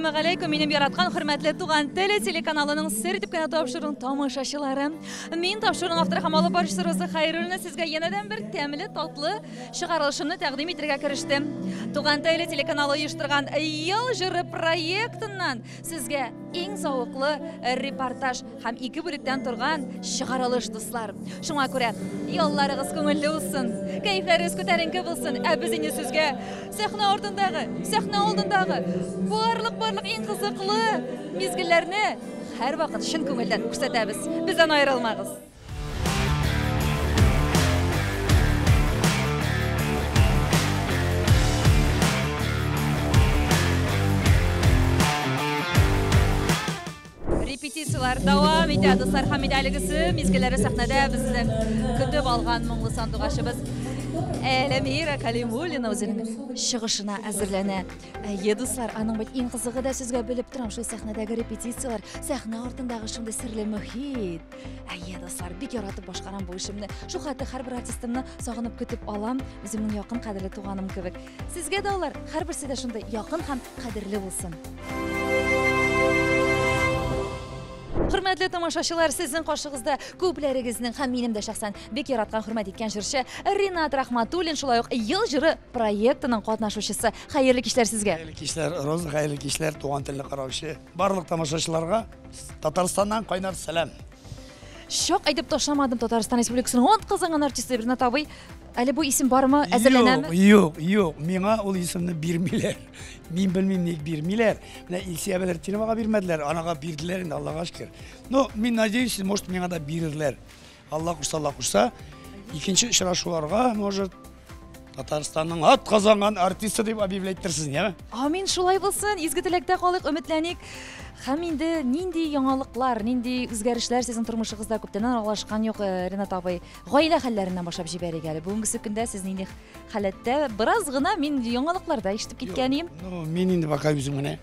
Әссәламегаләйкүм, минем яраткан хөрмәтле Туган тел телеканалының Сер итеп кенә тапшыруын тамашачылары. Мин тапшыруның авторы һәм алып баручысы Роза Хәйруллина сезгә янәдән бер тәмле, татлы чыгарылышымны тәкъдим итәргә керештем. Туган тел телеканалы оештырган Ел җыры проектыннан сезгә иң зәвыклы репортаж Һәм ике бүлектән торган чыгарылыш, дуслар. Шуңа күрә ялларыгыз күңелле булсын, кәефләрегез күтәренке булсын. Ә без инде сезгә сәхнә артындагы, сәхнә алдындагы барлык-барлык иң кызыклы мизгелләрне һәрвакыт чын күңелдән күрсәтәбез. Бездән аерылмагыз. Репетицияләр дәвам итә, дуслар, һәм инде әлегесе мизгелләре сәхнәдә безне көтеп алган моңлы сандугачыбыз Әлмира Калимуллина үзенең чыгышына әзерләнә. Әйе, дуслар, аның бит иң кызыгы да сезгә белеп торам, шул сәхнәдәге репетицияләр, сәхнә артындагы шундый серле мөхит. Әйе, дуслар, бик яратып башкарам бу эшемне. Шул хәтле һәрбер артистымны сагынып көтеп алам, үземнең якын кадерле туганым кебек. Сезгә дә алар һәрберсе дә шундый якын һәм кадерле булсын. Хөрмәтле тамашачылар, сезнең каршыгызда күпләрегезнең һәм минем дә шәхсән бик яраткан, хөрмәт иткән җырчы Ринат Рахматуллин, шулай ук Ел җыры проектының катнашучысы. Хәерле кичләр сезгә. Хәерле кичләр, Роза, хәерле кичләр, туган телне караучы барлык тамашачыларга Татарстаннан кайнар сәлам. Чак әйтеп ташламадым, Татарстан Республикасының атказанган артисты Ринат абый. Әле бу исем бармы, әзерләнәме? Юк, юк, юк, миңа ул исемне бирмиләр. Мин белмим, ник бирмиләр. Менә Илсөя Бәдретдиновага бирмәделәр, анага бирделәр инде, Аллага шөкер. Но мин надеюсь, может, миңа да бирерләр. Алла кушса, Алла кушса, икенче очрашуларга, может, Татарстанның ат казанган артисты дип объявлять иттерсез, яме? Амин, шулай булсын. Изге теләктә калыйк, өметләник. Һәм инде нинди яңалыклар, нинди үзгәрешләр сезнең тормышыгызда күптәннән аралашкан юк, э, Ренат абый. Гаилә хәлләреннән башлап җибәрик әле. Бүгенгесе көндә сез нинди халәттә? Бераз гына мин яңалыкларда ишетеп киткән идем. Ну, мин инде пока үзем генә.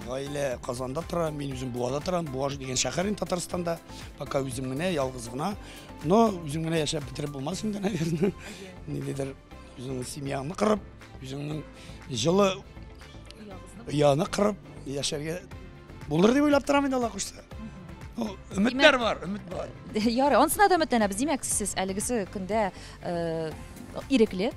Гаилә Казанда тора, мин үзем Буада торам. Буа дигән шәһәр инде Татарстанда. Пока үзем генә, ялгыз гына. Но үзем генә яшәп бетереп булмас инде, наверное. Ниндидер үзеңнең семьяңны кырып, үзеңнең җылы ояны кырып яшәргә булыр дип уйлап торам инде, Алла кушса. Ну, өметләр бар, өмет бар. Ярый, анысына да өметләнәбез. Димәк, сез әлегесе көндә э, ирекле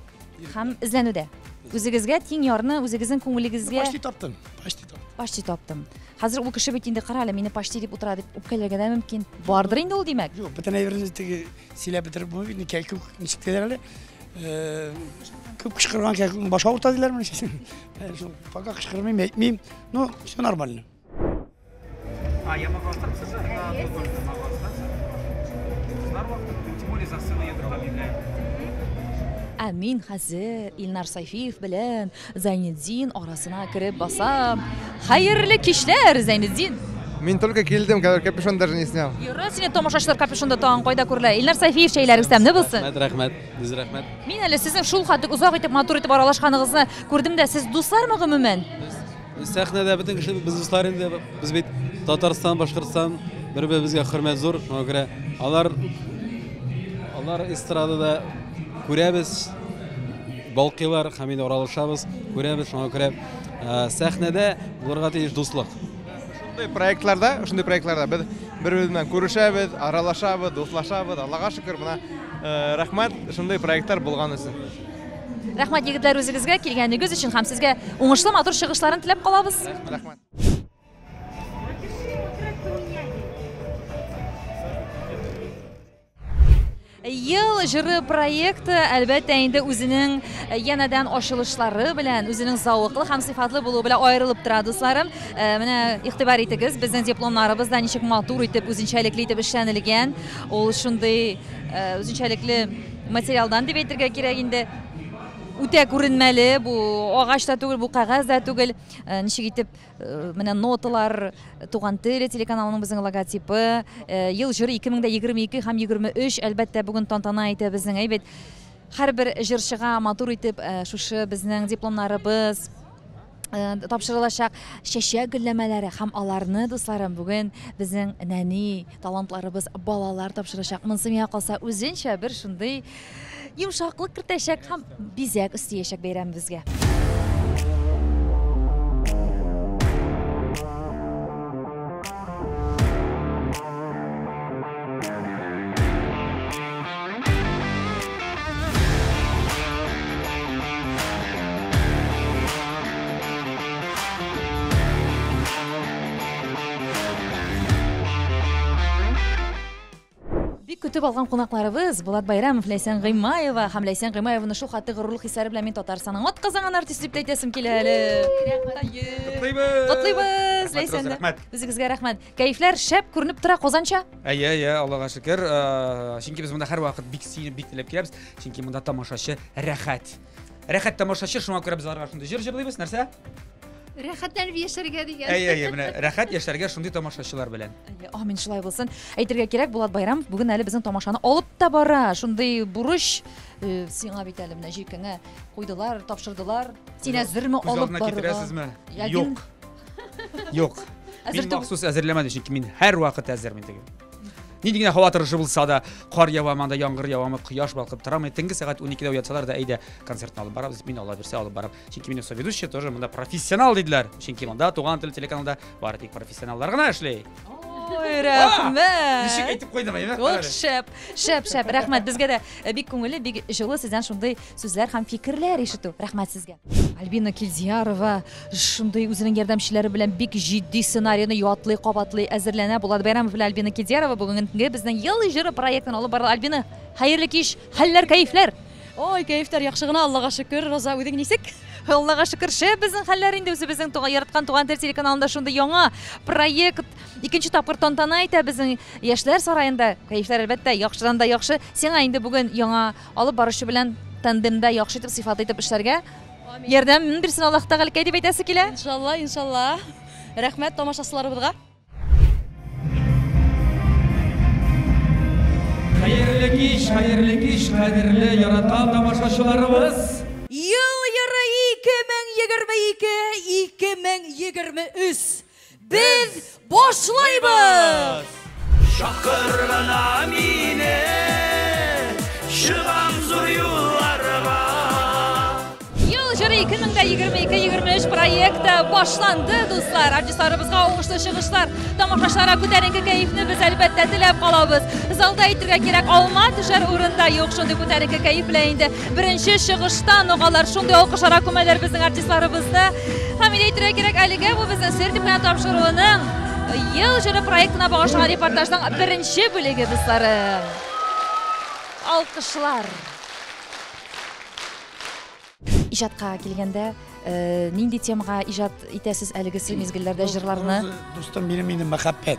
һәм эзләнүдә. Үзегезгә тиң ярны, үзегезнең күңелегезгә Почти таптым, почти таптым. Почти таптым. Хәзер ул кеше бит инде, кара әле, мине почти дип утыра дип үпкәләргә дә мөмкин. Бардыр инде ул, димәк. Юк, бөтен әйберне теге сөйләп бетереп булмый бит, кәкүк ничек диләр әле? Э, күп кычкырган кәкүкнең башы авырта диләрме? Шул, пока кычкырмыйм, әйтмим. Ну, все нормально. А, я могу остаться же? Да, тут тоже могу остаться. Тем более за сцену я только объявляю. Ә мин хәзер Илнар Сайфиев белән Зайнетдин арасына кереп басам. Хәерле кичләр, Зайнетдин! Мин только килдем, капюшон даже не снял. Юра, сине тамашачылар капюшонда тагын кайда күрелә? Илнар Сайфиев, чәйләрегез тәмле булсын. Рәхмәт, рәхмәт, без рәхмәт. Мин әле сезнең шул хәтле озак итеп, матур итеп аралашканыгызны күрдем дә, сез дуслармы гомумән? Без сәхнәдә бөтен кеше без дуслар инде. Без бит Татарстан, Башкортстан бер-беребезгә хөрмәт зур. Шуңа күрә алар алар эстрадада күрәбез, балкыйлар һәм инде аралашабыз, күрәбез. Шуңа күрә э, сәхнәдә булырга тиеш дуслык. Шундый проектларда, шундый проектларда без бер-беребез белән күрешәбез, аралашабыз, дуслашабыз. Аллага шөкер, менә э, рәхмәт шундый проектлар булган өчен. Рәхмәт, егетләр, үзегезгә килгәнегез өчен һәм сезгә уңышлы матур чыгышларын теләп калабыз. Рәхмәт. Ел җыры проекты, әлбәттә, инде үзенең янәдән ачылышлары белән, үзенең зәвыклы һәм сыйфатлы булуы белән аерылып тора, дусларым. Э, менә игътибар итегез, безнең дипломнарыбыз да ничек матур итеп, үзенчәлекле итеп эшләнелгән. Ул шундый э, үзенчәлекле материалдан дип әйтергә кирәк инде. Үтә күренмәле, бу агач та түгел, бу кәгазь дә түгел. Э, ничек итеп э, менә ноталар, Туган тел телеканалының безнең логотипы, э, Ел җыры 2022 һәм 23, әлбәттә, бүген тантана итә безнең әйбәт. Һәрбер җырчыга матур итеп шушы безнең дипломнарыбыз тапшырылачак, чәчәк гөлләмәләре һәм аларны, дусларым, бүген безнең нәни талантларыбыз балалар тапшырачак. Монысы миңа калса үзенчә бер шундый йомшаклык кертәчәк һәм бизәк өстиячәк бәйрәмебезгә. Көтеп алган кунакларыбыз Булат Байрамов, Ләйсән Гыймаева һәм Ләйсән Гыймаеваны шул хәтле горурлык хисләре белән мин Татарстанның атказанган артисты дип тә әйтәсем килә әле. Котлыйбыз! Котлыйбыз, Ләйсән. Рәхмәт. Үзегезгә рәхмәт. Кәефләр шәп күренеп тора, Казанча. Әйе, әйе, Аллага шөкер. Чөнки без монда һәрвакыт бик сөенеп, бик теләп киләбез. Чөнки монда тамашачы рәхәт. Рәхәт тамашачы, шуңа күрә без аларга шундый җыр җырлыйбыз. Нәрсә? Рәхәтләнеп яшәргә дигән. Әйе, әйе, менә рәхәт яшәргә шундый тамашачылар белән. Әйе, амин, шулай булсын. Әйтергә кирәк, Булат Байрамов бүген әле безнең тамашаны алып та бара. Шундый бурыч э, сиңа бит әле менә җилкәңә куйдылар, тапшырдылар. Син әзерме Күз алып алдына барырга? китерәсезме? Ләкин- Юк. Юк. Әзер Мин түгел. махсус әзерләмәдем, чөнки мин һәрвакыт әзермен теге. Нинди генә һава торышы булса да, кар явамы, анда яңгыр явамы, кояш балкып торамы, төнге сәгать 12-дә уятсалар да, әйдә, концертны алып барабыз, мин Алла бирсә алып барам. Чөнки минем соведущий тоже монда профессионал диделәр. Чөнки монда Туган тел телеканалында бары тик профессионаллар гына эшли. Ой, рәхмәт. Ничек әйтеп куйдым, әйме? Ох, шәп, шәп, шәп. Рәхмәт. Безгә дә э, бик күңелле, бик җылы сездән шундый сүзләр һәм фикерләр ишетү. Рәхмәт сезгә. Альбина Килдиярова шундый үзенең ярдәмчеләре белән бик җитди сценарийны ятлый, кабатлый, әзерләнә. Булат Бәйрәмов белән Альбина Килдиярова бүгенге безнең Ел җыры проектын алып бара. Альбина, хәерле кич, хәлләр, кәефләр. Ой, кәефләр яхшы гына, Аллага шөкер. Роза, үзең ничек? Аллага шөкер, шәп безнең хәлләр инде үзебезнең туган яраткан Туган тел телеканалында шундый яңа проект икенче тапкыр тантана итә безнең Яшьләр сараенда. Кәефләр әлбәттә яхшыдан да яхшы. Сиңа инде бүген яңа алып баручы белән тандемда яхшы итеп, сыйфатлы итеп эшләргә ярдәм бирсен Аллаһ Тәгаләкәй дип әйтәсе килә. Иншалла, иншалла. Рәхмәт тамашачыларыбызга. Хәерле кич, хәерле кич, кадерле яраткан тамашачыларыбыз. Ел йыры 2022-2023. Без башлайбыз! Чакыр гына мине, чыгам зур юлларга. Ел җыры 2022-23 проекты башланды, дуслар. Артистларыбызга уңышлы чыгышлар, тамашачыларга күтәренке кәефне без әлбәттә теләп калабыз. Залда әйтергә кирәк, алма төшәр урында юк, шундый күтәренке кәеф белән инде беренче чыгыштан ук алар шундый алкышларга күмәләр безнең артистларыбызны. Һәм инде әйтергә кирәк, әлегә бу безнең сер дип кенә тапшыруының Ел җыры проектына багышланган репортажның беренче бүлеге, дусларым. Алкышлар. Иҗатка килгәндә, э, нинди темага иҗат итәсез әлеге сез мизгелләрдә җырларны? Дустым, минем инде мәхәббәт.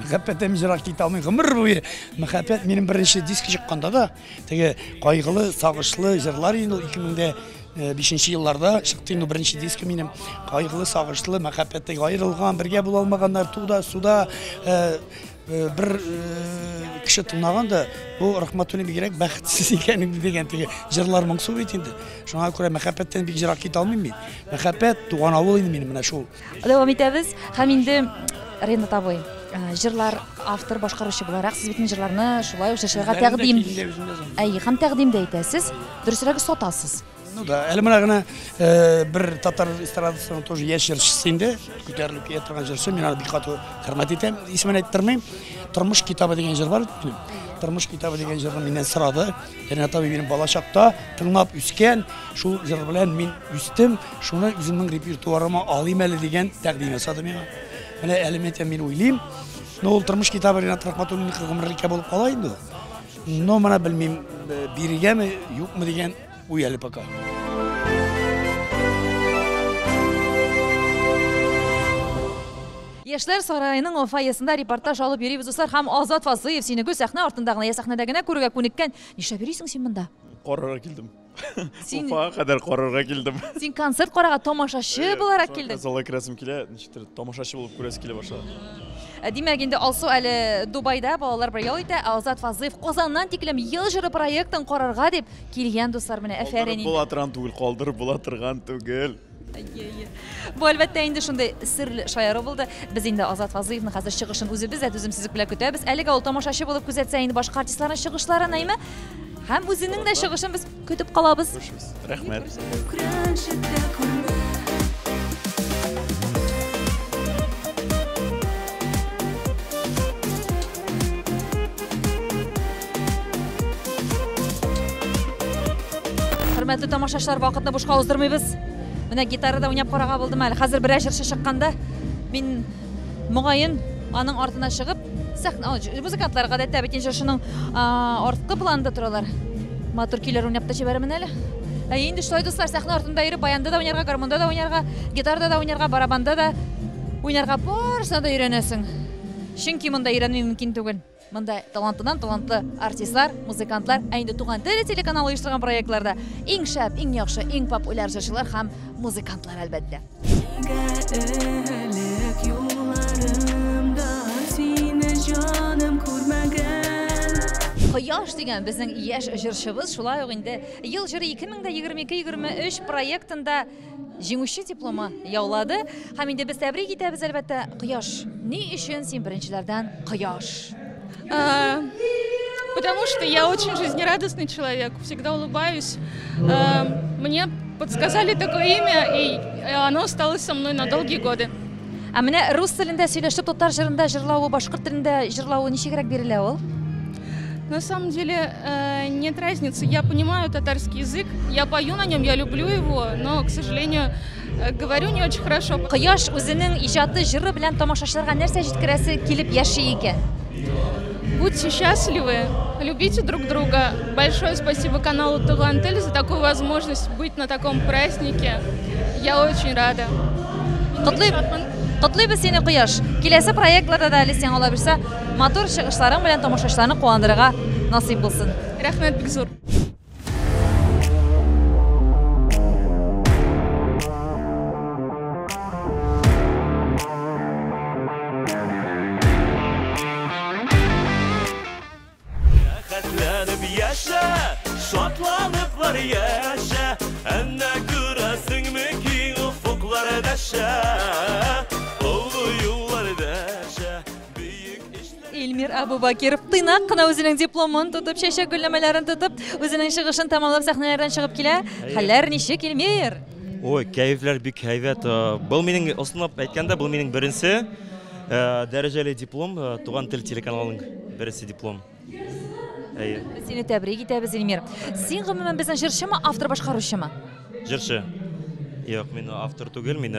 Мәхәббәттән ерак китә алмыйм гомер буе. Мәхәббәт минем беренче диск чыкканда да, теге кайгылы, сагышлы җырлар инде ул 2005 елларда чыкты инде беренче диск минем. Кайгылы, сагышлы, мәхәббәттәге аерылган, бергә була алмаганнар, туда, суда, э, э, бер э, кеше тыңлаган да, бу Рахматуллин бигрәк бәхетсез икән инде дигән теге җырлар моңсу бит инде. Шуңа күрә мәхәббәттән бик ерак китә алмыйм мин. Мәхәббәт туган авыл инде минем менә шул. Дәвам итәбез. Һәм инде Ренат абый, э, җырлар автор башкаручы буларак сез бит җырларны шулай ук җырчыларга тәкъдим. Әйе, һәм тәкъдим дә итәсез. Дөресрәге сатасыз. Ну да, әле менә генә э, бер татар эстрадасының тоже яшь җырчысы инде, күтәрелеп килә торган җырчы, мин аны бик каты хөрмәт итәм. Исемен әйттермим. Тормыш китабы дигән җыр бар бит минем. Тормыш китабы дигән җырны миннән сорады. Ренат абый минем балачакта тыңлап үскән, шул җыр белән мин үстем, шуны үземнең репертуарыма алыйм әле дигән тәкъдим ясады миңа. Менә әле мен әйтәм, мин уйлыйм. Но ул тормыш китабы Ренат Рахматуллинныкы гомерлеккә булып кала инде ул. Но менә белмим, э, бирегәме, юкмы дигән уй әле пока. Яшьләр сараеның фойесында репортаж алып йөрибез, дуслар, һәм Азат Фазлыев сине гел сәхнә артында гына, я сәхнәдә генә күрергә күнеккән. Нишләп йөрисең син монда? Карарга килдем. Син Уфага кадәр карарга килдем. син концерт карарга тамашачы буларак килдең. Залга керәсем килә, ничектер тамашачы булып күрәсе килә башлады. Э, Димәк, инде Алсу әле Дубайда балалар белән ял итә, ә Азат Фазлыев Казаннан тиклем Ел җыры проектын карарга дип килгән, дуслар, менә афәрин Калдырып инде. була торган түгел, калдырып була торган түгел. Әйе, әйе. Бу әлбәттә инде шундый серле шаяру булды. Без инде Азат Фазлыевның хәзер чыгышын үзебез дә түземсезлек белән көтәбез. Әлегә ул тамашачы булып күзәтсә инде башка артистларның чыгышларын, әйме? Һәм үзенең дә чыгышын без көтеп калабыз. Күршебез. Рәхмәт. Хөрмәтле тамашачылар, вакытны бушка уздырмыйбыз. Менә гитарада уйнап карарга булдым әле. Хәзер берәр җырчы чыкканда мин могаен аның артына чыгып Сәхнә, музыкантлар гадәттә бит җырчының арткы планда торалар. Матур көйләр уйнап та җибәрермен әле. Ә инде шулай, дуслар, сәхнә артында йөреп, баянда да уйнарга, гармунда да уйнарга, гитарда да уйнарга, барабанда да уйнарга, барысына да өйрәнәсең. Чөнки монда өйрәнми мөмкин түгел. Монда талантлыдан талантлы артистлар, музыкантлар, ә инде Туган тел телеканалы оештырган проектларда иң шәп, иң яхшы, иң популяр җырчылар һәм музыкантлар, әлбәттә. Элек юлларымда сине җаным күрмәгән. Кояш дигән безнең яшь җырчыбыз шулай ук инде Ел җыры 2022-23 проектында җиңүче дипломы яулады. Һәм инде без тәбрик итәбез, әлбәттә, Кояш. Ни өчен син беренчеләрдән Кояш? Потому что я очень жизнерадостный человек, всегда улыбаюсь. Мне подсказали такое имя, и оно осталось со мной на долгие годы. Ә менә рус телендә сөйләшеп татар җырында җырлавы, башкорт телендә җырлавы ничегрәк бирелә ул? На самом деле нет разницы. Я понимаю татарский язык, я пою на нем, я люблю его, но, к сожалению, говорю не очень хорошо. Кояш үзенең иҗаты, җыры белән тамашачыларга нәрсә җиткерәсе килеп яши икән? Будьте счастливы, любите друг друга. Большое спасибо каналу Туган Тел за такую возможность быть на таком празднике. Я очень рада. Котлыйм, котлыйбыз сине, Кояш. Киләсе проектларда да әле сиңа, Алла бирсә, матур чыгышларың белән тамашачыларны куандырырга насыйп булсын. Рәхмәт бик зур. Рәхәтләнеп яшә, шатланыплар яшә, әнә күрәсеңме киң офыклар дәшә, олы юллар дәшә, бөек эшләр. Эльмир Абубакиров тыйнак кына үзенең дипломын тотып, чәчәк гөлләмәләрен тотып, үзенең чыгышын тәмамлап сәхнәләрдән чыгып килә. Хәлләр ничек, Эльмир? Ой, кәефләр бик һәйбәт. Был минең, ысынлап әйткәндә, был минең беренче дәрәҗәле диплом, Туган тел телеканалының беренче диплом. Әйе. Без сине тәбрик итәбез, Эльмир. Син гомумән безнең җырчымы, автор башкаручымы? Җырчы. Юк, мин автор түгел, мин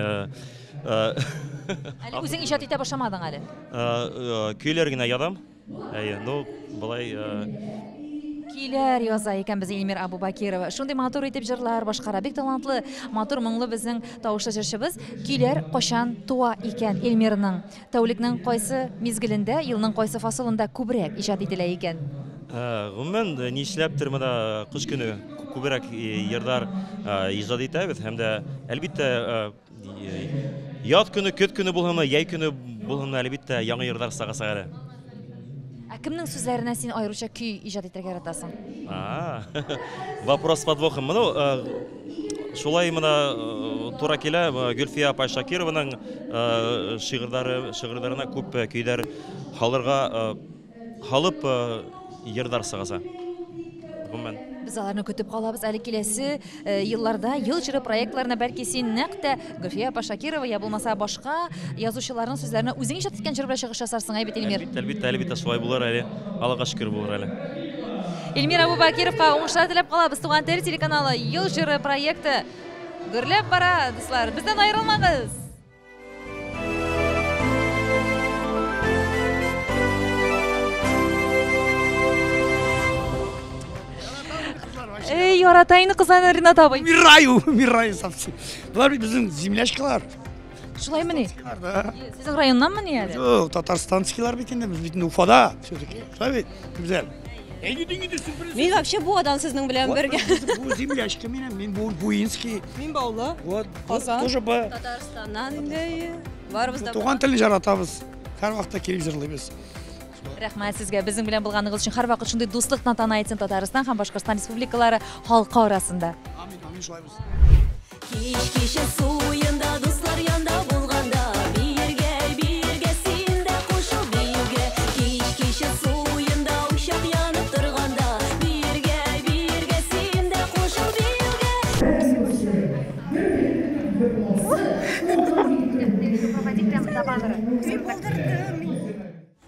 Әле үзең иҗат итә башламадың әле. Көйләр генә язам. Әйе, ну, болай Көйләр яза икән без Эльмир Абубакирова. Шундый матур итеп җырлар башкара. Бик талантлы, матур, моңлы безнең тавышлы җырчыбыз. Көйләр кайчан туа икән Эльмирның? Тәүлекнең кайсы мизгелендә, елның кайсы фасылында күбрәк иҗат ителә икән? Гомумән, нишләптер менә кыш көне күбрәк йырлар иҗат итәбез һәм дә, әлбиттә, яз көне, көз көне булһынмы, йәй көне булһынмы, әлбиттә, яңа йырлар сагасак әле. Ә кемнең сүзләренә син аеруча көй иҗат итәргә яратасың? А, вопрос с подвохом. Ну, шулай менә тура килә, Гөлфия апай Шакированың шигырьләре, шигырьләренә күп көйләр халырга халып йырлар сагаса. Гомумән. Без аларны көтеп калабыз әле киләсе елларда Ел җыры проектларына, бәлки син нәкъ тә Гөлфия апа Шакирова я булмаса башка язучыларның сүзләренә үзең иҗат иткән җыр белән чыгыш ясарсың, әй бит, Эльмир? Әлбиттә, әлбиттә, әлбиттә шулай булыр әле. Аллага шөкер, булыр әле. Эльмир Абубакировка уңышлар теләп калабыз. Туган тел телеканалы Ел җыры проекты гөрләп бара, дуслар. Бездән аерылмагыз. Эй, ярата инде кызларны Ринат абый. Умираю, умираю совсем. Болар бит безнең землячкалар. Шулаймыни? Да. Сезнең районнанмыни әле? Юк, татарстанскийлар бит инде, без бит инде Уфада все-таки. Шулай бит, Гүзәл. Мин вообще Буадан сезнең белән бергә. Бу землячка минем, мин бу Буинский. Мин Баулы. Вот, Казан. тоже Б. Татарстаннан инде. Барыбыз да. Туган телне яратабыз. Һәрвакытта килеп җырлыйбыз. Рәхмәт сезгә безнең белән булганыгыз өчен. Һәрвакыт шундый дуслык тантана итсен Татарстан һәм Башкортстан республикалары халкы арасында. Амин, амин, шулай булсын. Кич кичә су буенда дуслар янда булганда, биергә, биергә син дә кушыл биюгә. Кич кичә су буенда учак янып торганда, биергә, биергә син дә кушыл биюгә.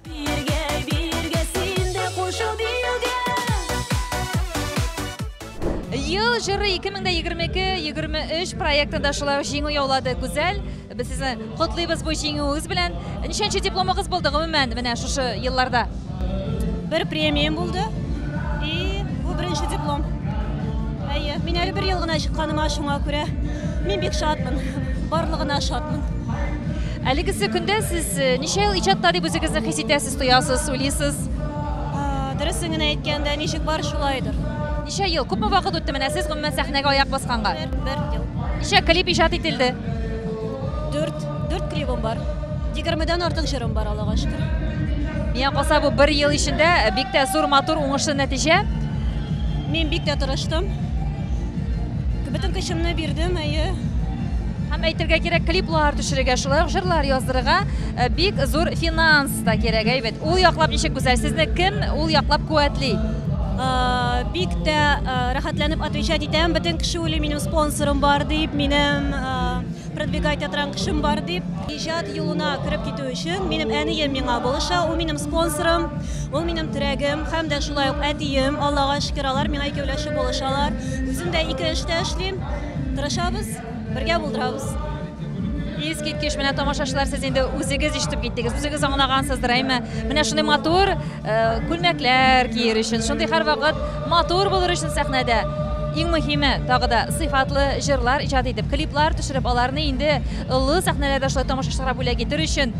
Биергә, биергә син дә кушыл биюгә. Ел җыры 2022-23 проектында шулай ук җиңү яулады Гүзәл. Без сезне котлыйбыз бу җиңүегез белән. Ничәнче дипломыгыз булды гомумән менә шушы елларда? Бер премиям булды. И бу беренче диплом. Әйе, мин әле бер ел гына чыкканыма шуңа күрә мин бик шатмын. Барлыгына шатмын. Әлегесе көндә сез э, ничә ел иҗатта дип үзегезне хис итәсез, тоясыз, уйлыйсыз? Дөресен генә әйткәндә, ничек бар шулайдыр. Ничә ел? Күпме вакыт үтте менә сез гомумән сәхнәгә аяк басканга? Бер ел. Ничә клип иҗат ителде? Дүрт, дүрт клибым бар. Егермедән артык җырым бар, Аллага шөкер. Миңа калса, бу бер ел эчендә бик тә зур, матур, уңышлы нәтиҗә. Мин бик тә тырыштым. Бөтен көчемне бирдем, әйе. Һәм әйтергә кирәк, клиплар төшерергә, шулай ук җырлар яздырырга э, бик зур финанс та кирәк, әйбәт. Ул яклап ничек гүзәл? Сезне кем ул яклап куәтли? Бик тә рәхәтләнеп отвечать итәм. Бөтен кеше уйлый, минем спонсорым бар дип, минем продвигать итә торган кешем бар дип. Иҗат юлына кереп китү өчен минем әнием миңа булыша, ул минем спонсорым, ул минем терәгем һәм дә шулай ук әтием, Аллага шөкер, алар миңа икәүләшеп булышалар. Үзем дә ике эштә эшлим. Тырышабыз, бергә булдырабыз. Искиткеч, менә тамашачылар, сез инде үзегез ишетеп киттегез, үзегез аңлагансыздыр, әйме? Менә шундый матур э, күлмәкләр киер өчен, шундый һәрвакыт матур булыр өчен сәхнәдә иң мөһиме тагы да сыйфатлы җырлар иҗат итеп, клиплар төшереп, аларны инде олы сәхнәләрдә шулай тамашачыларга бүләк итер өчен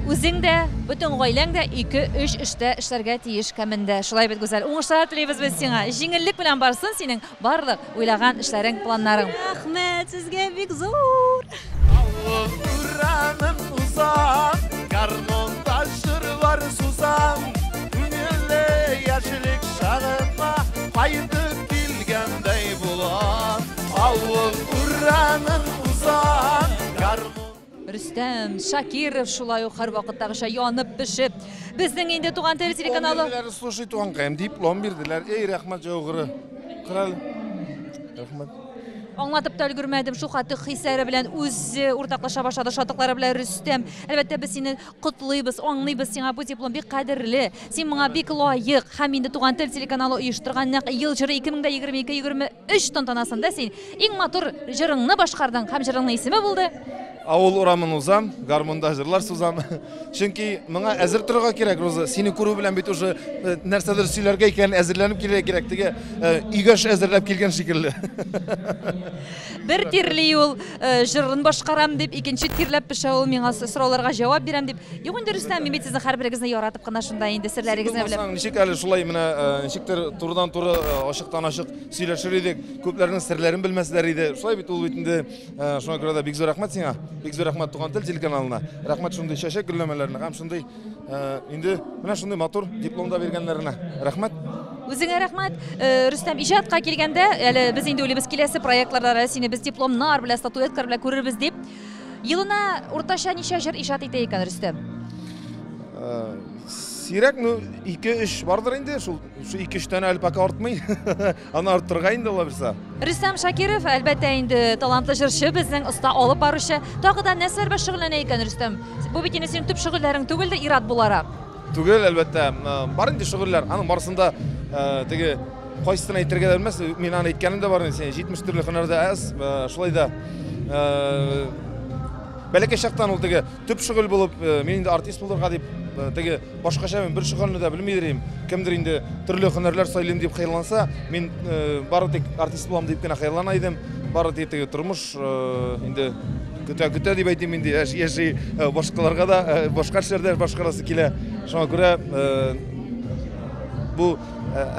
үзең дә, бөтен гаиләң дә ике-өч эштә эшләргә тиеш кәмендә. Шулай бит, Гүзәл? Уңышлар телибез без сиңа. Җиңеллек белән барсын синең Барлык уйлаган эшләрең, планнарың. Рәхмәт сезгә бик зур! Авыл урамын узам, гармунда җырлар сузам. Күңелле яшьлек чагыма кайтып килгәндәй булам. Авыл урамын узам, гармун. Рөстәм Шакиров шулай ук һәрвакыттагыча янып пешеп. Безнең инде Туган тел телеканалы. Диплом бирделәр, слушай, туганкаем, диплом бирделәр. Эй, рәхмәт җаугыры. Кырал. Рәхмәт. Аңлатып та өлгермәдем, шул хәтле хисләре белән үзе уртаклаша башлады, шатлыклары белән Рөстәм. Әлбәттә, без сине котлыйбыз, аңлыйбыз, сиңа бу диплом бик кадерле, син моңа бик лаек. Һәм инде Туган тел телеканалы оештырган нәкъ Ел җыры 2022-23 тантанасында син Иң матур җырыңны башкардың һәм җырыңның исеме булды. Авыл урамын узам, гармунда җырлар сузам. Чөнки моңа әзер торырга кирәк, Роза. Сине күрү белән бит уже э, нәрсәдер сөйләргә икәнен әзерләнеп килергә кирәк. Теге э, өйгә эш әзерләп килгән шикелле. Бер тирли ул э, җырын башкарам дип, икенче тирләп пешә ул миңа сорауларга җавап бирәм дип. Юк инде, Рөстәм, мин бит сезнең һәрберегезне яратып кына шунда инде серләрегезне белеп. Ничек әле шулай менә ничектер турыдан-туры ачыктан-ачык сөйләшер идек, күпләрнең серләрен белмәсләр иде. Шулай бит ул бит инде, э, шуңа күрә дә бик зур рәхмәт сиңа. Бик зур рәхмәт Туган тел телеканалына. Рәхмәт шундый чәчәк гөлләмәләренә һәм шундый э, инде менә шундый матур диплом да биргәннәренә. Рәхмәт. Үзеңә рәхмәт. Э, Рөстәм, иҗатка килгәндә, әле без инде уйлыйбыз, киләсе проектларда да сине без дипломнар белән, статуэткалар белән күрербез дип. Елына уртача ничә җыр иҗат итә икән Рөстәм? Сирәк, ну, 2-3 бардыр инде, шул Шу 2-3 тәне әле пока артмый. Аны арттырырга инде Алла бирсә. Рөстәм Шакиров, әлбәттә инде, талантлы җырчы, безнең оста алып баручы. Тагы да нәрсәләр белән шөгыльләнә икән Рөстәм? Бу бит инде синең төп шөгыльләрең түгелдер, ир-ат буларак. Түгел, әлбәттә. Бар инде шөгыльләр. Аның барысын да теге кайсысын әйтергә дә белмәс. Мин аны әйткәнем дә бар инде. 70 төрле һөнәр дә әз. Шулай да бәләкәй чактан ул теге төп шөгыль булып, мин инде артист булырга дип теге Башкача мин бер шөгыльне дә белмидер идем. Кемдер инде төрле һөнәрләр сайлыйм дип хыялланса, мин э, бары тик артист булам дип кенә хыяллана идем. Бары тик теге тормыш э, инде көтә көтә дип әйтим инде, яши яши э, башкаларга да башка эшләрдә башкарасы килә. Шуңа күрә бу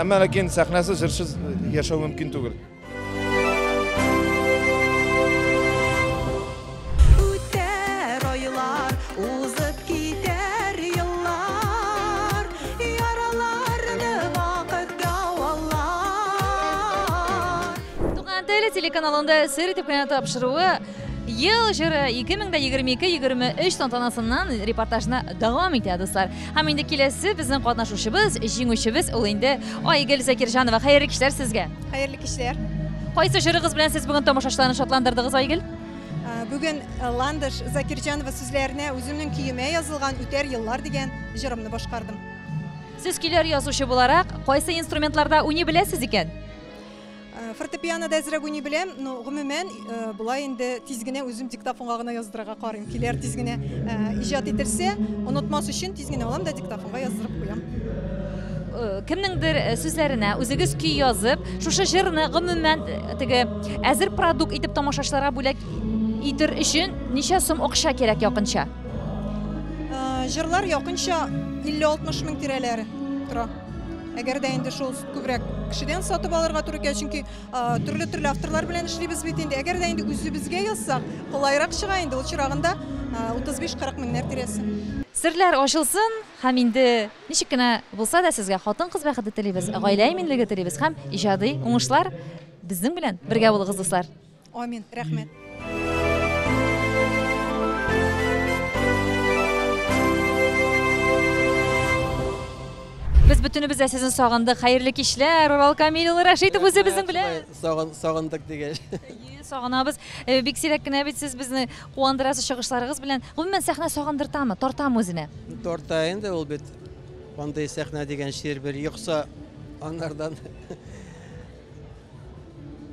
әмма ләкин сәхнәсез, җырсыз яшәү мөмкин түгел. Үтәр айлар, узып китәр еллар, Яраларны вакыт дәвалар. Туган тел телеканалында сер итеп кенә тапшыруы Ел җыры 2022-23 тантанасыннан репортажны дәвам итә, дуслар. Һәм инде киләсе безнең катнашучыбыз, җиңүчебез ул инде Айгөл Закирҗанова. Хәерле кичләр сезгә. Хәерле кичләр. Кайсы җырыгыз белән сез бүген тамашачыларны шатландырдыгыз, Айгөл? Бүген Ландыш Закирҗанова сүзләренә үземнең көемә язылган Үтәр еллар дигән җырымны башкардым. Сез көйләр язучы буларак, кайсы инструментларда уйный беләсез икән? Фортепианода әзрәк уйный беләм, но гомумән болай инде тиз генә үзем диктофонга гына яздырырга карыйм. Көйләр тиз генә иҗат ителсә, онытмас өчен тиз генә алам да диктофонга яздырып куям. Кемнеңдер сүзләренә үзегез көй язып, шушы җырны гомумән теге әзер продукт итеп тамашачыларга бүләк итер өчен ничә сум акча кирәк якынча? Җырлар якынча 50-60 мең тирәләре тора. Әгәр дә инде шул күбрәк кешедән сатып алырга туры килә, чөнки төрле-төрле авторлар белән эшлибез бит инде. Әгәр дә инде үзебезгә язсак, кулайрак чыга инде, ул чирагында 35-40 меңнәр тирәсе. Серләр ачылсын һәм инде ничек кенә булса да сезгә хатын-кыз бәхете телибез, гаилә иминлеге телибез һәм иҗади уңышлар безнең белән бергә булыгыз, дуслар. Амин, рәхмәт. Без бөтенебез дә сезне сагындык. Хәерле кичләр, Урал Камил улы Рәшитов үзе безнең белән. Сагындык дигәч. Сагынабыз. Бик сирәк кенә бит сез безне куандырасыз чыгышларыгыз белән. Гомумән, сәхнә сагындыртамы, тартамы үзенә? Тарта инде ул бит. Андый сәхнә дигән чир бер йокса, аннардан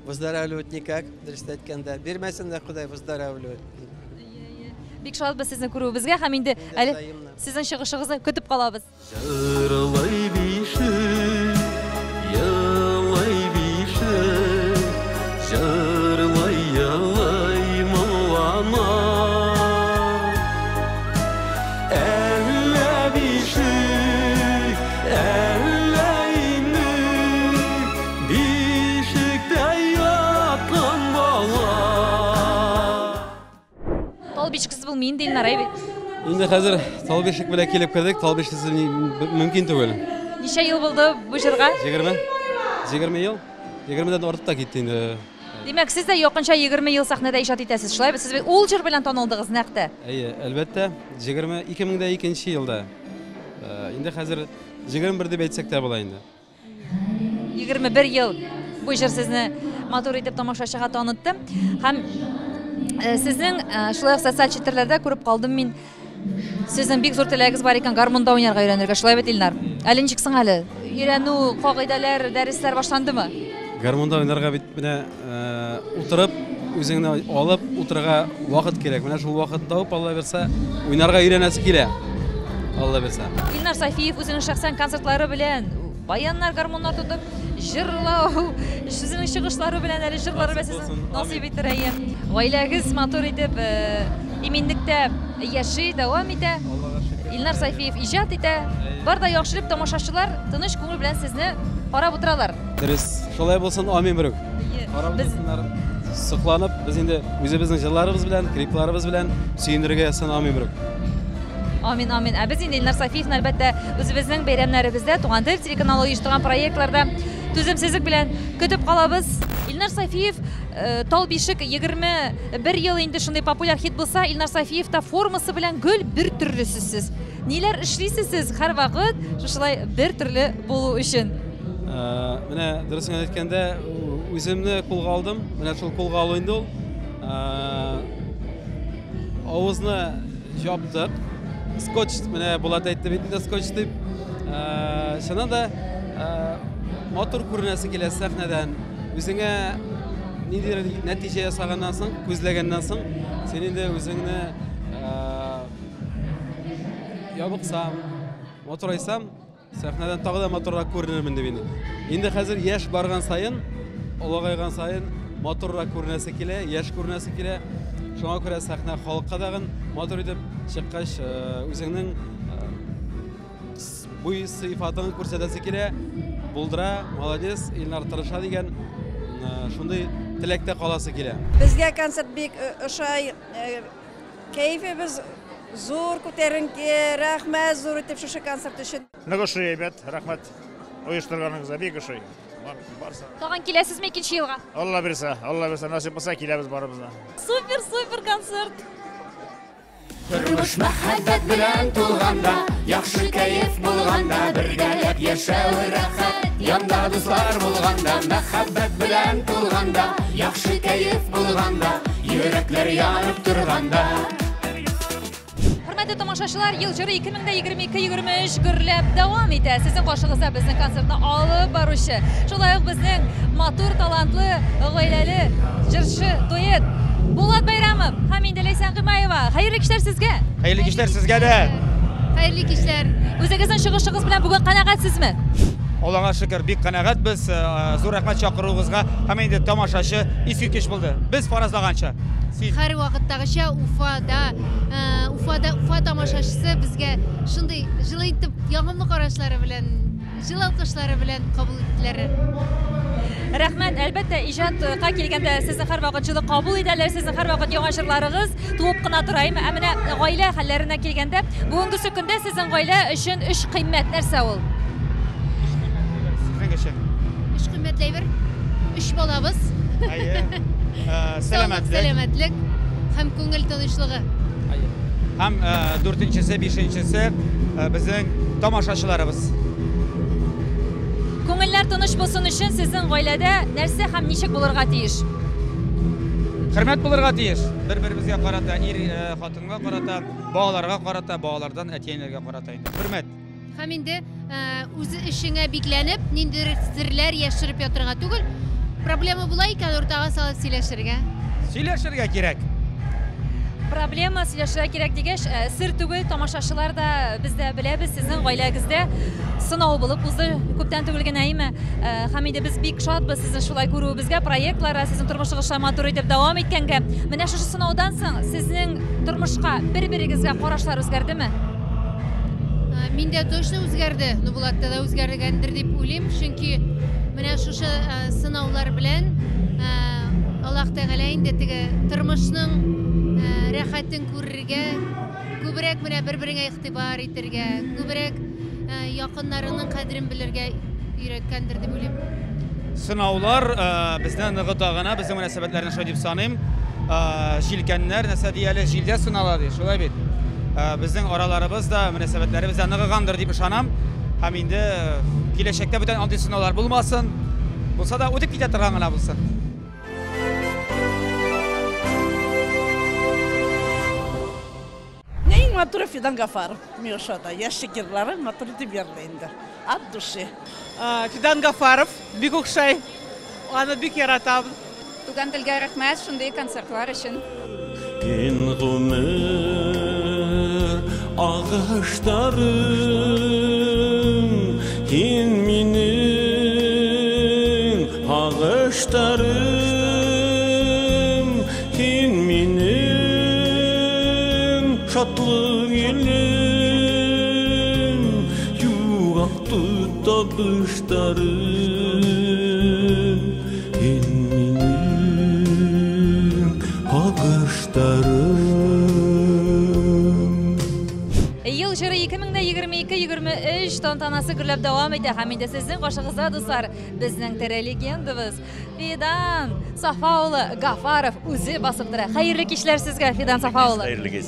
выздоравливать никак, дөрес әйткәндә. Бирмәсен дә Ходай выздоравливать. Бик шатбыз сезне күрүебезгә һәм инде әле сезнең чыгышыгызны көтеп калабыз. Җырлый бишек, елый бишек, җырлый, елый моңлана. Әллә бишек, әллә инек, бишектә яткан бала. Тал бишексез булмый инде, Илнар, әйбәт. Инде хәзер тал бишек белән килеп кердек, тал бишексез мөмкин түгел. Ничә ел булды бу җырга? 20. 20 ел. 20-дән артып та китте инде. Димәк, сез дә якынча 20 ел сәхнәдә иҗат итәсез, шулай бит? Сез бит ул җыр белән танылдыгыз нәкъ тә. Әйе, әлбәттә, 2002 елда. Инде хәзер 21 дип әйтсәк тә була инде. 21 ел бу җыр сезне матур итеп тамашачыга танытты. Һәм сезнең шулай ук социаль челтәрләрдә күреп калдым мин. Сезнең бик зур теләгегез бар икән гармунда уйнарга өйрәнергә, шулай бит, Илнар? Әле ничек соң әле? Өйрәнү, кагыйдәләр, дәресләр башландымы? Гармунда уйнарга бит менә утырып, үзеңне алып утырырга вакыт кирәк. Менә шул вакытны табып, Алла бирсә, уйнарга өйрәнәсе килә. Алла бирсә. Илнар Сафиев үзенең шәхсән концертлары белән баяннар, гармуннар тотып, җырлау, үзенең чыгышлары белән әле җырлары белән сезне насыйп итер, әйе. Гаиләгез матур итеп иминлектә яши, дәвам итә. Илнар Сайфиев иҗат итә. Бар да яхшы дип тамашачылар тыныч күңел белән сезне карап утыралар. Дөрес. Шулай булсын, амин берүк. Карап утырсыннар. Сокланып, без инде үзебезнең җырларыбыз белән, клипларыбыз белән сөендерергә язсын, амин берүк. Амин, амин. Ә без инде Илнар Сафиевны әлбәттә үзебезнең бәйрәмнәребездә, Туган тел телеканалы оештырган проектларда түземсезлек белән көтеп калабыз. Илнар Сафиев Тал бишек 21 ел инде шундый популяр хит булса, Илнар Сафиев та формасы белән гел бер төрлесез сез. Ниләр эшлисез сез һәрвакыт шушылай бер төрле булу өчен? Менә дөресен генә әйткәндә, үземне кулга алдым. Менә шул кулга алу инде ул. Авызны жаптык. Скотч, менә Булат әйтте бит инде скотч дип. Чыннан да матур күренәсе килә сәхнәдән. Үзеңә ниндидер нәтиҗә ясаганнан соң, күзләгәннән соң, син инде үзеңне ябыксам, матурайсам, сәхнәдән тагы да матуррак күренермен дип инде. Инде хәзер яшь барган саен, олыгайган саен матуррак күренәсе килә, яшь күренәсе килә. Шуңа күрә сәхнә халыкка тагын матур итеп чыккач, үзеңнең буй сыйфатын күрсәтәсе килә. Булдыра, молодец, Илнар тырыша дигән шундый теләктә каласы килә. Безгә концерт бик ошай, кәефебез зур, күтәренке, рәхмәт зур итеп шушы концерт өчен. Нык ошый, әйбәт, рәхмәт. Оештырганыгызга бик ошый. Тагын киләсезме икенче елга? Алла бирсә, Алла бирсә, насыйп булса киләбез барыбыз да. Супер, супер концерт. Тормыш мәхәббәт белән тулганда, яхшы кәеф булганда, бергәләп яшәү рәхәт. Янда дуслар булганда, мәхәббәт белән тулганда, яхшы кәеф булганда, йөрәкләр янып торганда. Хөрмәтле тамашачылар, ел җыры 2022-23 гөрләп дәвам итә. Сезнең каршыгызда безнең концертны алып баручы, шулай ук безнең матур, талантлы, гаиләле җырчы дуэт Булат Байрамов һәм инде Ләйсән Гыймаева. Хәерле кичләр сезгә! Хәерле кичләр сезгә дә! Хәерле кичләр! Үзегезнең чыгышыгыз белән бүген канәгатьсезме? Аллага шөкер, бик канәгатьбез. Э, зур рәхмәт чакыруыгызга. Һәм инде тамашачы искиткеч булды. Без фаразлаганча. Син. Һәр вакыттагыча Уфада, э, Уфада Уфа тамашачысы безгә шундый җылы итеп, ягымлы карашлары белән, җылы алкышлары белән кабул иттеләр. Рәхмәт, әлбәттә, иҗатка килгәндә сезне һәрвакыт җылы кабул итәләр, сезнең һәрвакыт яңа җырларыгыз туып кына тора. Ә менә гаилә хәлләренә килгәндә, бүгенгесе көндә сезнең гаилә өчен өч кыйммәт нәрсә ул? Сезнең өчен. Өч кыйммәтле әйбер. Өч балабыз. Әйе. Сәламәтлек. Сәламәтлек һәм күңел тынычлыгы. Әйе. Һәм дүртенчесе, бишенчесе безнең тамашачыларыбыз. Күңелләр тыныч булсын өчен сезнең гаиләдә нәрсә һәм ничек булырга тиеш? Хөрмәт булырга тиеш. Бер-беребезгә карата, ир хатынга карата, балаларга карата, балалардан әти-әниләргә карата инде. Хөрмәт. Һәм инде үз эшеңә бикләнеп, ниндидер серләр яшереп ятырга түгел. Проблема була икән, уртага салып сөйләшергә. Сөйләшергә кирәк. Проблема сөйләшергә кирәк дигәч, сер түгел, тамашачылар да, без дә беләбез, сезнең гаиләгездә сынау булып узды күптән түгел генә, әйме? Һәм инде без бик шатбыз сезне шулай күрүебезгә, проектлары сезнең тормышыгыз шулай матур итеп дәвам иткәнгә. Менә шушы сынаудан соң сезнең тормышка, бер-берегезгә карашлар үзгәрдеме? Миндә точно үзгәрде, ну Булатта да үзгәргәндер дип уйлыйм, чөнки менә шушы сынаулар белән Аллаһ Тәгалә инде теге тормышның рәхәтен күрергә, күбрәк менә бер-береңә игътибар итергә, күбрәк якыннарыңның кадерен белергә өйрәткәндер дип уйлыйм. Сынаулар безне ныгыта гына, безнең мөнәсәбәтләрне шулай дип саныйм. Җилкәннәр нәрсә ди әле, җилдә сынала ди, шулай бит. Безнең араларыбыз да, мөнәсәбәтләребез дә ныгыгандыр дип ышанам. Һәм инде киләчәктә бүтән андый сынаулар булмасын. Булса да үтеп китә торган гына булсын. Иң матуры Фидан Гафаров. Миңа ошады. Яшьлек йырлары матур итеп йырлый инде. От души. Фидан Гафаров бик охшай. Аны бик яратам. Туган телгә рәхмәт шундый концертлар өчен. Һин гомер агачларым, һин минем агачларым, һин минем шатлык илем, югалты табышларым, һин минем агачларым. Ел җыры 2022-23 тантанасы гөрләп дәвам итә һәм инде сезнең каршыгызда, дуслар, безнең тере легендабыз Фидан Сафа улы Гафаров үзе басып тора. Хәерле кичләр сезгә, Фидан Сафа улы. Хәерле кич.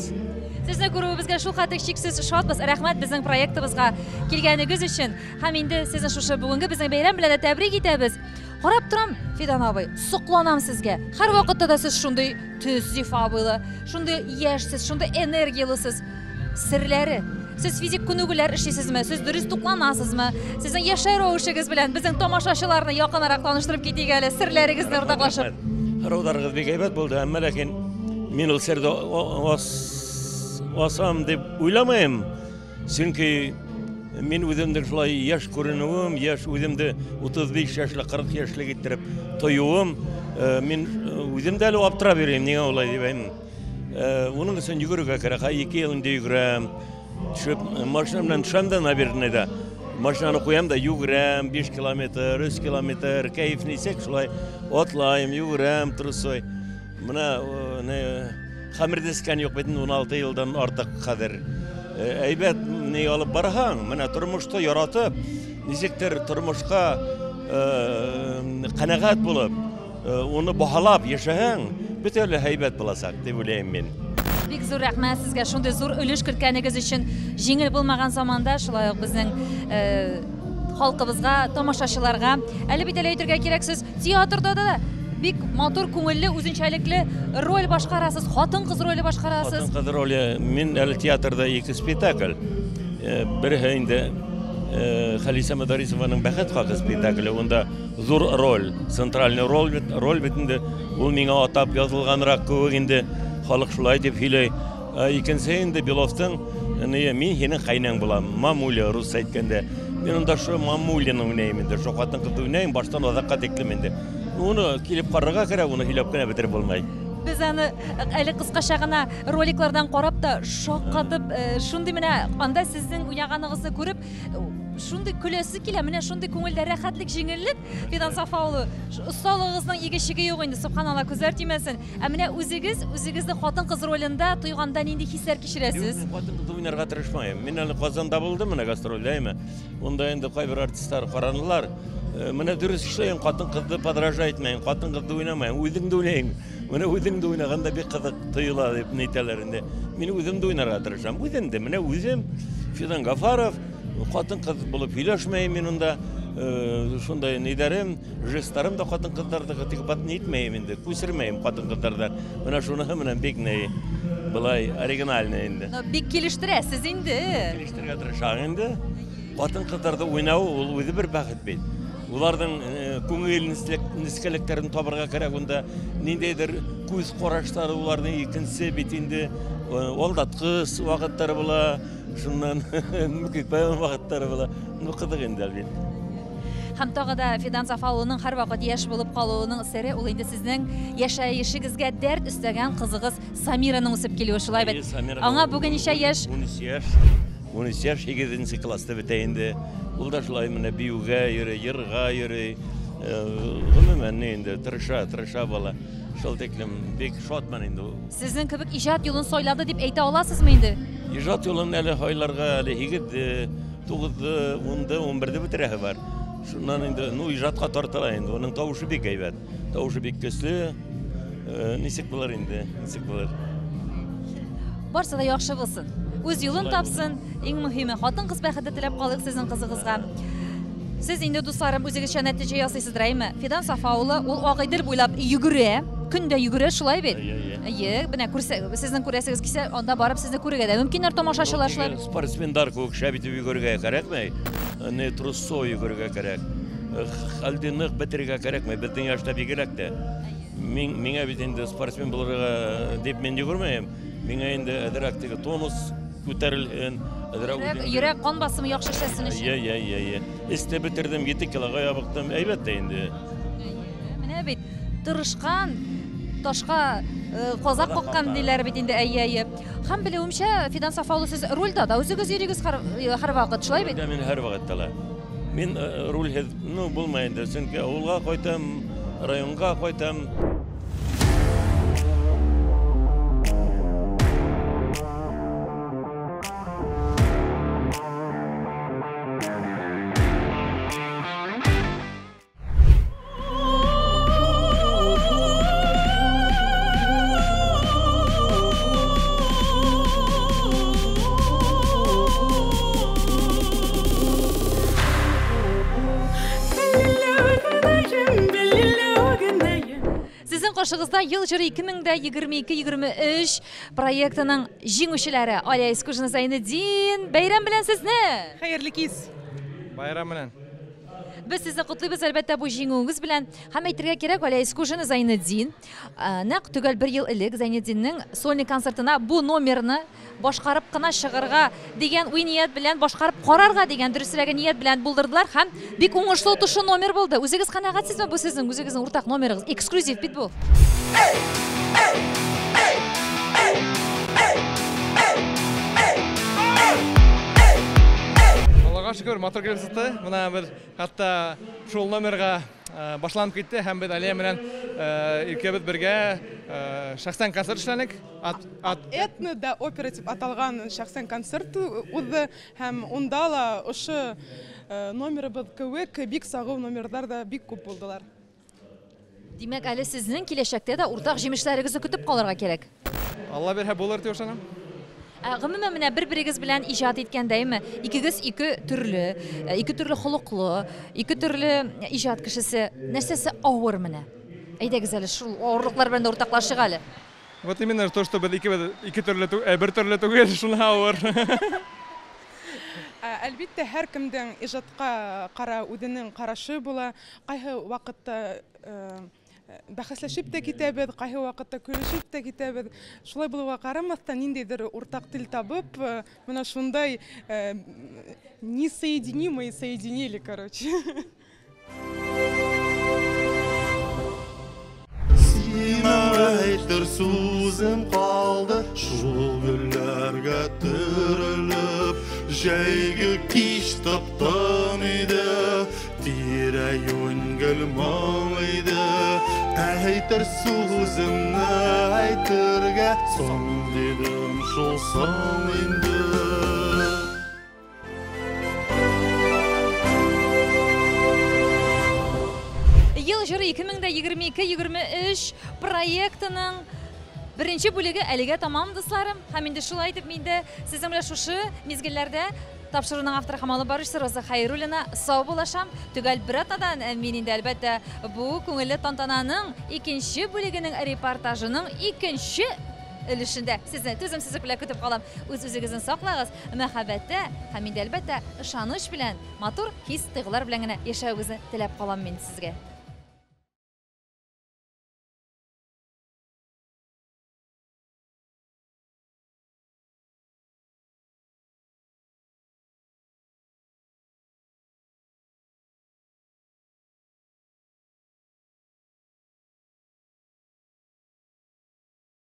Сезне күрүебезгә шул хәтле чиксез шатбыз. Рәхмәт безнең проектыбызга килгәнегез өчен. Һәм инде сезне шушы бүгенге безнең бәйрәм белән дә тәбрик итәбез. Карап торам, Фидан абый, сокланам сезгә. Һәрвакытта да сез шундый төз, зифа буйлы, шундый яшьсез, шундый энергиялысыз. Серләре. Сез физик күнегүләр эшлисезме? Сез дөрес тукланасызмы? Сезнең яшәү рәвешегез белән безнең тамашачыларны якынрак таныштырып китик әле, серләрегезне уртаклашып. Һорауларыгыз бик әйбәт булды, әмма ләкин мин ул серне асам дип уйламыйм. Чөнки мин үземнең шулай яшь күренүем, яшь үземне 35 яшьлек, 40 яшьлек иттереп тоюым, мин үзем дә әле аптырап йөрим, нигә улай дип әйтим. Уның өчен йөгерергә кирәк. Һай, 2 ел инде йөгерәм. Төшеп, машина белән төшәм дә набережныйда. Машинаны куям да йөгерәм, 5 километр, 3 километр, кәеф ничек, шулай атлайм, йөгерәм, трусой. Менә, не, хәмер дә эчкән юк бит инде 16 елдан артык хәзер. Әйбәт ни алып барһаң, менә тормышты яратып, ничектер тормышка канәгать булып, уны баһалап яшәһәң, бөтенләй әйбәт булачак дип уйлыйм мин. Бик зур рәхмәт сезгә шундый зур өлеш керткәнегез өчен. Җиңел булмаган заманда шулай ук безнең халкыбызга, тамашачыларга. Әле бит әле әйтергә кирәк, сез театрда да бик матур, күңелле, үзенчәлекле роль башкарасыз, хатын-кыз роле башкарасыз. Хатын-кыз роле. Мин әле театрда ике спектакль. Э, бере инде э, Халиса Мадарисованың Бәхет хакы спектакле. Унда зур роль, центральный роль бит, роль бит инде. Ул миңа атап язылганрак кебек инде. Халык шулай дип һөйләй. Ә икенче инде Беловтың не мин һинең кайнәң булам. Мамуля русча әйткәндә. Мин анда шул мамуляны уйныйм инде. Шул хатын кызны уйныйм баштан азакка тиклем инде. Уны килеп карарга кирәк, уны һөйләп кенә бетереп булмый. Без аны әле кыскача гына роликлардан карап та шаккатып, шундый менә анда сезнең уйнаганыгызны күреп, шундый көләсе килә, менә шундый күңелдә рәхәтлек, җиңеллек. Фидан Сафа улы, осталыгыгызның иге-чиге юк инде, сөбханалла, күзләр тимәсен. Ә менә үзегез, үзегезне хатын-кыз ролендә тойганда нинди хисләр кичерәсез? Юк, мин хатын-кыз уйнарга тырышмыйм. Мин әле Казанда булдым, менә гастрольдә, әйме. Монда инде кайбер артистлар каранылар. Э, менә дөрес эшләйм, хатын-кызны подражать итмәйм, хатын-кызны уйнамыйм, үзем дә уйныйм. Менә үзем дә уйнаганда бик кызык тоела дип әйтәләр инде. Мин үзем дә уйнарга тырышам. Үзем дә, менә үзем Фидан Гафаров, хатын-кыз булып сөйләшмәйм мин монда. Э, шундай нидәрем, Жестларым да хатын-кызлардагы тик бат нитмәем инде, күчермәем хатын-кызлардан. Менә шуныһы менә бик ни, былай оригинальный инде. Но бик килештерәсез инде. Килештерергә тырышам инде. Хатын-кызларда уйнау ул үзе бер бәхет бит. Уларның күңел нечкәлекләрен табырга кирәк унда. Ниндәйдер күз карашлары уларның икенче бит инде. Алдаткыч вакытлары була. Шуннан мөкиббән вакытлары була. Ну, кызык инде, әлбәттә. Һәм тагы да Фидан Сафа улының һәрвакыт яшь булып калуының сере ул инде сезнең яшәешегезгә дәрт өстәгән кызыгыз Самираның үсеп килүе, шулай бит? Аңа бүген ничә яшь? 13 яшь. 13 яшь, 8 класста бетә инде. Ул да шулай менә биюгә йөри, йырга йөри. Э, гомумән, инде тырыша, тырыша бала. Шул тиклем бик шатмын инде. Сезнең кебек иҗат юлын сайлады дип әйтә аласызмы инде? Иҗат юлын әле һайларга әле һигез, тугызды, унды, унберде бетерәһе бар. Шуннан инде, ну, иҗатка тартыла инде. Аның тавышы бик әйбәт. Тавышы бик көчле. Э, ничек булыр инде, ничек булыр. Барсы да яхшы булсын. Үз юлын тапсын. Иң мөһиме, хатын-кыз бәхете теләп калыйк сезнең кызыгызга. Сез инде, дусларым, үзегезчә нәтиҗә ясыйсыздыр, әйеме? Фидан Сафа улы ул Агыйдел буйлап йөгерә, көн дә йөгерә, шулай бит? Әйе, әйе. Әйе, менә күрсә, сезнең күрәсегез килсә, анда барып сезне күрергә дә мөмкиннәр тамашачылар шулай бит? Спортсмендар кебек шәп итеп йөгерергә кирәкми, не трусцой йөгерергә кирәк. Хәлде нык бетерергә кирәкми, безнең яшьтә бигрәк тә. Мин, миңа бит инде спортсмен булырга дип мин йөгермәем. Миңа инде әзрәк теге тонус күтәрелгән, әзрәк Йөрәк, йөрәк кан басымы яхшы эшләсен өчен. Иә, иә, иә, иә. Эшне бетердем, 7 килога ябыктым. Әйбәт тә инде. Менә бит тырышкан ташка э, казак каккан диләр бит инде, әйе, әйе. Һәм белүемчә, Фидан Сафа улы, сез рульда да үзегез йөригез һәр, э, һәрвакыт, шулай бит? Рульдә мин һәрвакытта ла. Мин э, рульһез, ну, булмый инде, чөнки авылга кайтам, районга кайтам. Сезнең каршыгызда Ел җыры 2022-23 проектының җиңүчеләре Алия Искужина Зайнетдин. Бәйрәм белән сезне! Хәерле кич! Байрам белән! Без сезне котлыйбыз, әлбәттә, бу җиңүегез белән. Һәм әйтергә кирәк, Алия Искужина Зайнетдин э, нәкъ төгәл бер ел элек Зайнетдиннең сольный концертына бу номерны башкарып кына чыгарга дигән уй-ният белән, башкарып карарга дигән дөресрәге ният белән булдырдылар һәм бик уңышлы отышлы номер булды. Үзегез канәгатьсезме бу сезнең үзегезнең уртак номерыгыз? Эксклюзив бит бу. Аллага шөкер, матур килеп чыкты. Менә бер хәтта шул номерга э, башланып китте һәм без Алия белән э, икебез бергә э, шәхсән концерт эшләнек. От, от... Этно да опера дип аталган шәхсән концерт узды һәм унда ла ошо номерыбыз кебек бик сагу номерлар да бик күп булдылар. Димәк, әле сезнең киләчәктә дә уртак җимешләрегезне көтеп калырга кирәк. Алла бирһә булыр дип ышанам. Ә гомумән менә бер-берегез белән иҗат иткәндәйме, икегез ике төрле, э, ике төрле холыклы, ике төрле иҗат кешесе. Нәрсәсе авыр менә? Әйдәгез әле, шул авырлыклар белән дә уртаклашыйк әле. Вот именно то, что без икебез ике төрле, э, бер төрле түгел, шуны авыр. Әлбиттә, һәркемнең иҗатка кара үзенең карашы була. Кайсы вакытта э, бәхәсләшеп тә китәбез, кайсы вакытта көлешеп тә китәбез. Шулай булуга карамастан, ниндидер уртак тел табып, э, менә шундай э, несоединимые соединили, короче. Сиңа әйтер сүзем калды, шул гөлләргә төрелеп, җәйге кич тып-тын иде, тирә-юнь гел моң иде. Әйтер сүземне әйтергә соң дидем, шул соң инде. Ел җыры 2022-23 проектының беренче бүлеге әлегә тамам, дусларым. Һәм инде шулай итеп мин дә сезнең белән шушы мизгелләрдә тапшыруның авторы һәм алып баручысы Роза Хәйруллина саубуллашам. Төгәл бер атнадан э, мин инде әлбәттә бу күңелле тантананың икенче бүлегенең репортажының икенче өлешендә сезне түземсезлек белән көтеп калам. Үз-үзегезне саклагыз, мәхәббәттә һәм инде әлбәттә ышаныч белән, матур хис-тойгылар белән генә яшәвегезне теләп калам мин сезгә.